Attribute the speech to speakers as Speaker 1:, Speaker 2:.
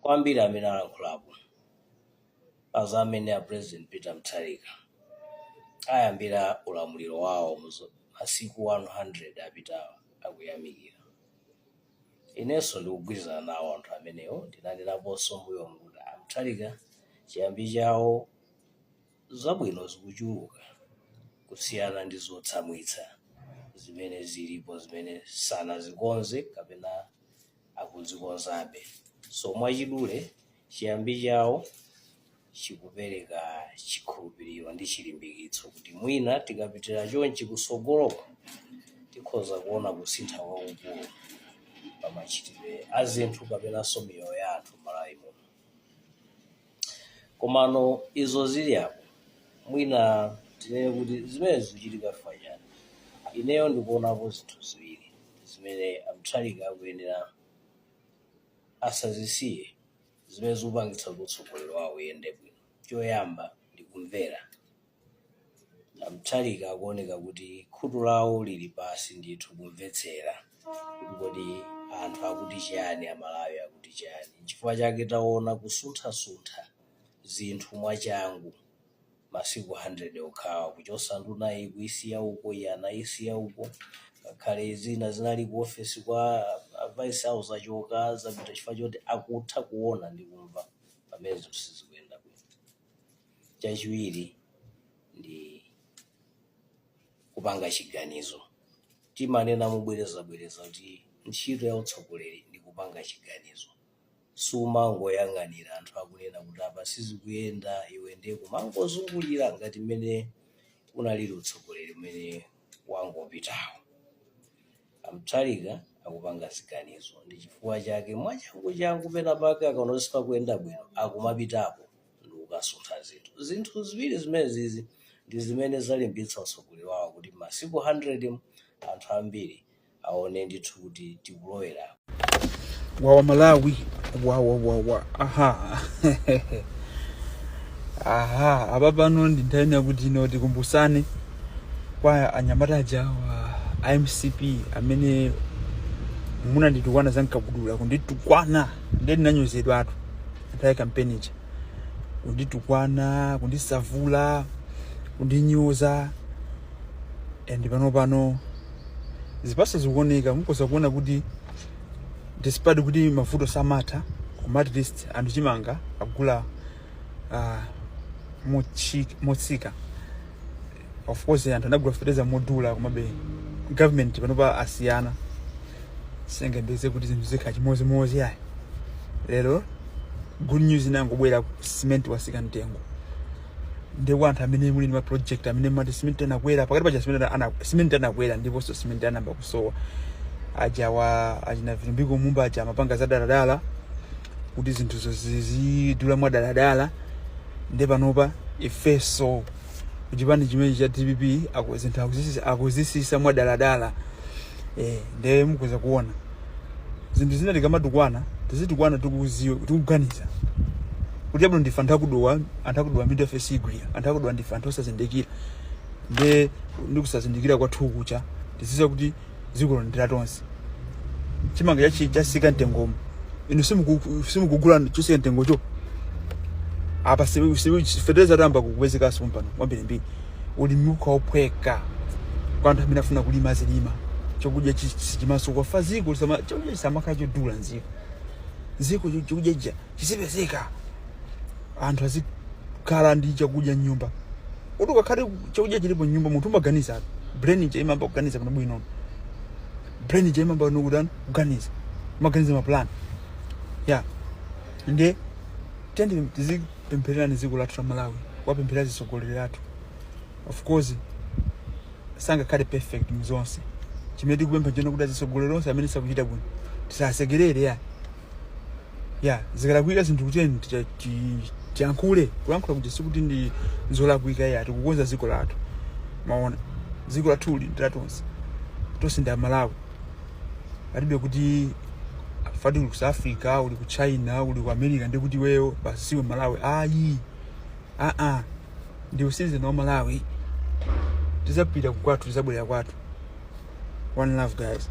Speaker 1: Kwambiri amene alankhulapo pa za amene a President Peter Mutharika ayambira ulamuliro wawo masiku 100 apitawo akuyamikira. Inenso ndikugwirizana nawo anthu amenewo. Ndinanenaponso mbuyomu kuti a Mutharika chiyambi chawo zabwino zikuchuluka kusiyana ndi zotsamwitsa zimene zilipo, zimene sanazikonze kapena akuzikonzabe. So mwachidule, chiyambi chawo chikupereka chikhulupiriro ndi chilimbikitso kuti mwina tikapitira chonchi kusogoloko tikhoza kuona kusintha kwakukulu pa machitidwe a zinthu kapenanso miyoyo ya anthu m'Malawi muno. Komano izo zili apo, mwina tinene kuti zimene zikuchitika chifukwa chani? Ineyo ndikuonapo zinthu ziwiri zimene a Mutharika akuyenera asazisiye, zimene zikupangitsa kuti utsogoleri wawo uyende bwino. Choyamba ndi kumvera. A Mutharika akuoneka kuti khutu lawo lili pasi ndithu kumvetsera kuti kodi anthu akuti chiyani, Amalawi akuti chiyani. Nchifukwa chake taona kusunthasuntha zinthu mwachangu masiku 100 okhawa, kuchosa nduna iyi kuyisiya uko, iyi anayisiya uko, ngakhale zina zinali ku ofesi kwa a vice awo zachoka zapita, chifukwa choti akutha kuona ndi kumva pamene zinthu sizikuyenda bwino. Chachiwiri ndi kupanga chiganizo. Timanena mobwerezabwereza kuti ntchito ya utsogoleri ndi kupanga chiganizo. Sumangoyang'anira anthu akunena kuti apa sizikuyenda, iwe ndiye kumangozungulira ngati mmene unalili utsogoleri umene wangopitawo. A Mutharika akupanga ziganizo, ndi chifukwa chake mwachanguchangu pena pake akaona kuti sipakuyenda bwino akumapitapo ndi kukasuntha zinthu. Zinthu ziwiri zimene zizi ndi zimene zalimbitsa utsogoleri wawo kuti masiku 100 anthu ambiri aone ndithu kuti tikulowera
Speaker 2: Wawa Malawi, wawa wawa, aha aha, apa pano ndi nthawi yakuti ino tikumbusane kwa anyamata aja wa MCP amene munanditukwana za mkabudula, kunditukwana ndiye ndinanyozedwatu nthawi ya kampeni ija, kunditukwana, kundisavula, kundinyoza, and pano pano zipatso zikuoneka. Mukhoza kuona kuti despite kuti mavuto samatha, koma at least anthu chimanga akugula motsika. Of course anthu anagula fertilizer modula, komabe government panopa asiyana, singayembekeze kuti zinthu zikhala chimozimozi ayi. Lero good news inangobwera, cement wasika mtengo. Ndipo anthu amene muli ndi ma project amene mati cement anakwera pakati paja, cement anakwera ndiponso cement anayamba kusowa, aja wa achina Vitumbiko Mumba aja amapanga za daladala kuti zinthuzo zizidula mwa daladala. Ndi panopa ifeso kuchipani chimene cha DPP zinthu akuzisisa mwa daladala. Ndiye mukhoza kuona zinthu zina tikamatukwana tizitukwana tikuziwa, tikuganiza kuti abwino ndife anthu akudowa, anthu akudowa mitu yafe sigwira, anthu akudowa ndife anthu osazindikira. Nde ndikusazindikira kwathu kucha tiziziwa kuti dziko ndi la tonse. Chimanga chasika mtengomo, inu simukugula chosika mtengocho. Apa fetereza tayamba kukupezekanso pompano kwambirimbiri. Ulimi ukhaophweka kwa anthu amene afuna kulima, azilima chakudya sichimaso kwafa ziko chakudya chisamakhala chodula nziko ziko chakudya chija chisipezeka, anthu azikhala ndi chakudya mnyumba. Kuti ukakhale chakudya chilipo mnyumba, munthu umaganiza, brain ija imayamba kuganiza bwino bwino, brain ija imayamba kutani, kuganiza, umaganiza maplan ya. Ndiye tiyeni tizipemphererani dziko lathu la Malawi, kuwapempherera atsogoleri athu. Of course sangakhale perfect mzonse. Chimene tikupempha chino kuti atsogoleri onse amene sakuchita bwino tisasekerere ya ya zikalakwika zinthu kuti tiyankhule, kuyankhula kuti sikuti ndi zolakwika ya, tikukonza dziko lathu. Maona dziko lathuli ndi latonse, tonse ndi Amalawi. Palibe kuti fati uli ku South Africa, uli ku China, uli ku America, ndi kuti iweyo basi siwe Malawi ayi. Aa, ndiwe citizen wa Malawi. Tizapita kwathu, tizabwerera kwathu. One love, guys.